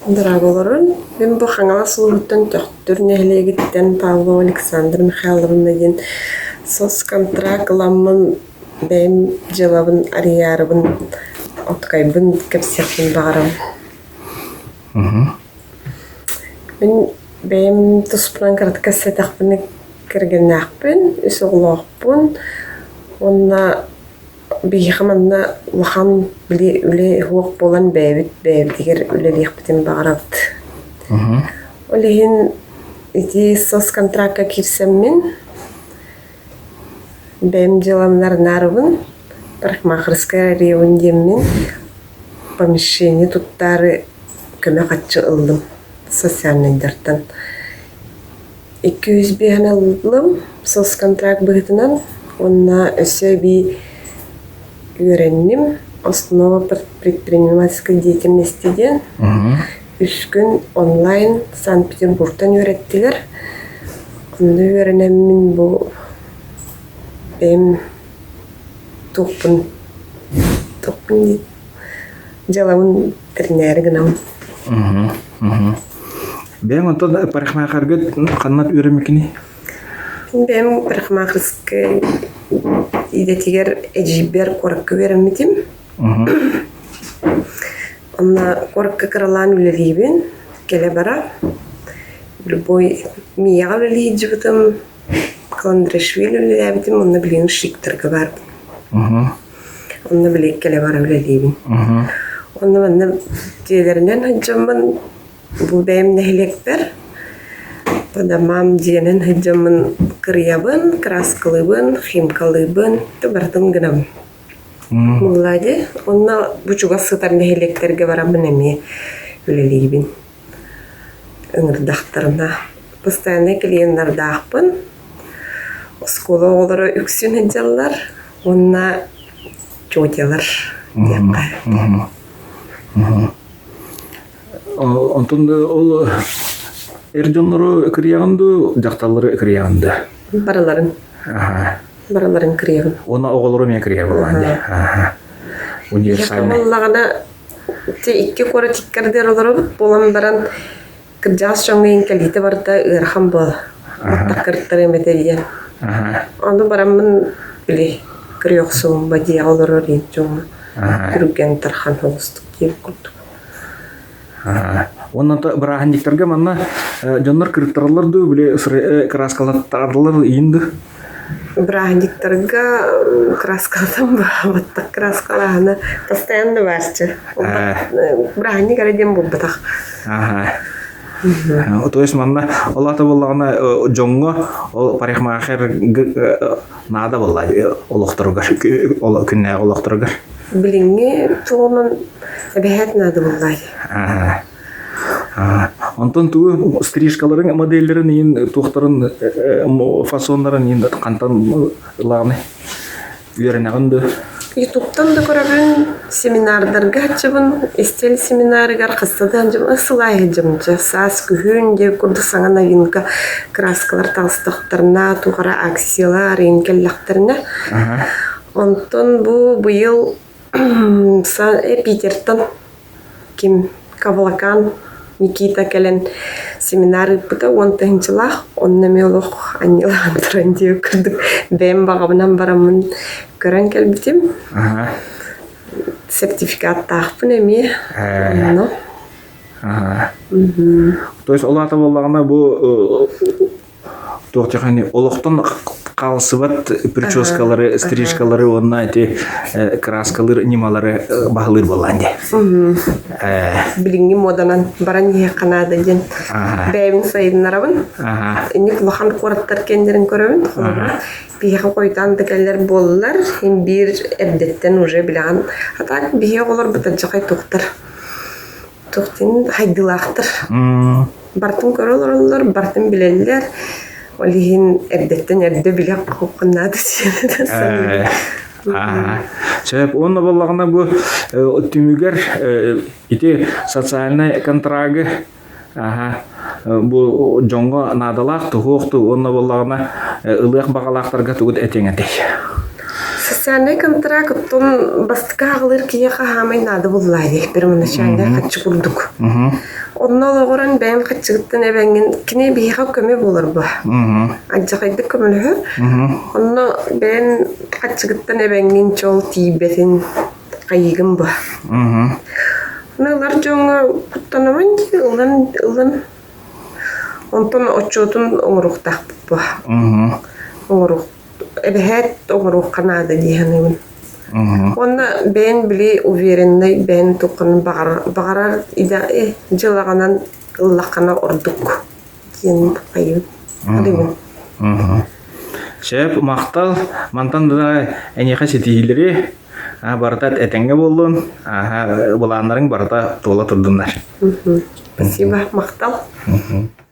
Дорооболорун, мин бу Хаҥалас улууһуттан Төхтүр нэһилиэгиттэн Павлова Александра Михайловна диэн соцконтракт ыламмын бэйэм дьыалабын арыйаарыбын откайбын кэпсиэхпин баҕарабын. Мин бэйэм туспунан кыратык кэпсээтэхпинэ кэргэннээхпин, үс оҕолоохпун уонна Биһиэхэ манна улахан били үлэ суох буолан бэйэбит бэйэбитигэр үлэлиэхпитин баҕарабыт. Ол иһин ити соцконтракка киирсэммин бэйэм дьыалабын арынаарыбын, парикмахерскай арыйабын диэммин помещение туттаары көмө харчы ыллым социальнайдартан. 205 ыллым соцконтракт быһыытынан уонна өссө эбии үөрэнним «Основа предпринимательской деятельности» диэн үс күн онлайн Санкт-Петербургтан үөрэттилэр. Онно үөрэнэммин бу бэйэм туохпун туохпун дии дьыалабын тэринээри гынабын. Бэйэҥ онтон парикмахерга ханна үөрэммиккиний? Бэйэм парикмахерскай идэтигэр эдьиийбэр куоракка үөрэммитим. Онно куоракка кыралаан үлэлиибин, кэлэ-бара. Любой Мияҕа үлэлии сылдьыбытым, Каландрашвили үлэлээбитим, онно билигин Шиктерга баарбын. Онно били кэлэ-бара үлэлиибин. Онно манна дьиэлэринэн сылдьаммын Бу бэйэм нэһилиэкпэр по домам дьиэнэн сылдьаммын кырыйабын, кырааскалыыбын, химкалыыбын, барытын гынабын. Муллади. Онно бу чугас сытар нэһилиэктэргэ бараммын эмиэ үлэлиибин. Ыҥырдахтарына. Постояннай клиеннардаахпын. Оскуола оҕолоро үксүн сылдьаллар уонна тетялар диэххэ. Онтон ол эр дьоннору кырыйаҕын дуу, дьахталлары кырыйаҕын дуу? Барыларын. Барыларын кырыйабын. Уонна оҕолору эмиэ кырыйар буоллаҕын дии. Универсальный. Буоллаҕына икки куорат иккэрдэр олоробут буолан баран кырдьаҕас дьоҥҥо иһин кэлиитэ барыта ыарахан буола. Баттах кырыттарыам этэ диэн. Ону бараммын били кырыйа охсуум дьиэҕэ олорор иһин дьоҥҥо түргэн тархан соҕустук диэн курдук. Уонна бырааһынньыктарга манна дьоннор кырыттараллар дуу, били кырааскалаттараллар иин дуу? Бырааһынньыктарга кырааскалатан баттах кырааскалааһына постоянно баарчы. Бырааһынньык эрэ диэн буолбатах. То есть манна ол аата буоллаҕына дьоҥҥо ол парикмахер наада буолла олохторугар күннээҕи олохторугар. Билиҥҥи туһунан эбэһээт наада буоллаай. Онтон тугу стрижкаларын моделлэрин иин туохтарын фасоннарын иин хантан ылаҕыный? Үөрэнэҕин дуо? Ютубтан да көрөбүн, семинардарга сылдьабын, истиэл семинарыгар хаста да сылдьабын, сыл аайы сылдьабын дьэ саас, күһүн диэн курдук саҥа новинка краскалар таҕыстахтарына, туох эрэ акциялар иин кэллэхтэринэ. Онтон бу быйыл Питертан ким Кавлакан Никита кэлэн семинар ыыппыта 10 тыһыынчалаах, онно эмиэ олох анньыалаан туран диэбит курдук бэйэм баҕабынан бараммын көрөн кэлбитим. Сертификаттаахпын эмиэ онно. То есть ол аата буоллаҕына бу туох диэххиний олохтон хаалсыбат прическалары, стрижкалары уонна ити краскалыыр ньымалары баһылыыр буоллаан дии. Билиҥҥи муоданан баран иһиэххэ наада диэн бэйэбин сайыннарабын. Инник улахан куораттар кэннилэрин көрөбүн. Холобура, биһиэхэ хойутаан да кэлэр буоллар, син биир эрдэттэн уже билэҕин. А так биһиэхэ оҕолорбут алдьархай туохтар туохтан хайдыылаахтар. Барытын көрө олороллор, барытын билэллэр. Ол иһин эрдэттэн эрдэ билэ оххун наада диэн Сөп. Уонна буоллаҕына бу түмүгэр ити социальнай контрагы бу дьоҥҥо наадалаах туһуох ту уонна буоллаҕына ылыах баҕалаахтарга тугут этиэҥ этэй? Социальнай контракт оттон бастакы аҕалыыр киһиэхэ хаамай наада буоллаа дии, первоначальнай хаччы курдук. Онно олоҕуран бэйэм хаччыгыттан эбэҥҥин кини биһиэхэ көмө буолар бу. Алдьархайдык көмөлөһөр. Онно бэйэн хаччыгыттан эбэҥҥин чол тиийбэтин хайыыгын бу. Аны ылар дьоҥҥо куттанабын дии, ылан ылан онтон отчуотун оҥоруохтаахпыт бу. Оҥоруох эбэһээт оҥоруохха наада дии саныыбын. Уонна бэйэн били увереннай бэйэн туоххун баҕарар баҕарар идэ дьыалаҕынан ыллаххына ордук диэн хайыыбын арыыбын. Сөп, махтал. Мантан да эйиэхэ ситиһиилэри барыта этэҥҥэ буоллун, былааннарыҥ барыта туола турдуннар. Спасибо, махтал.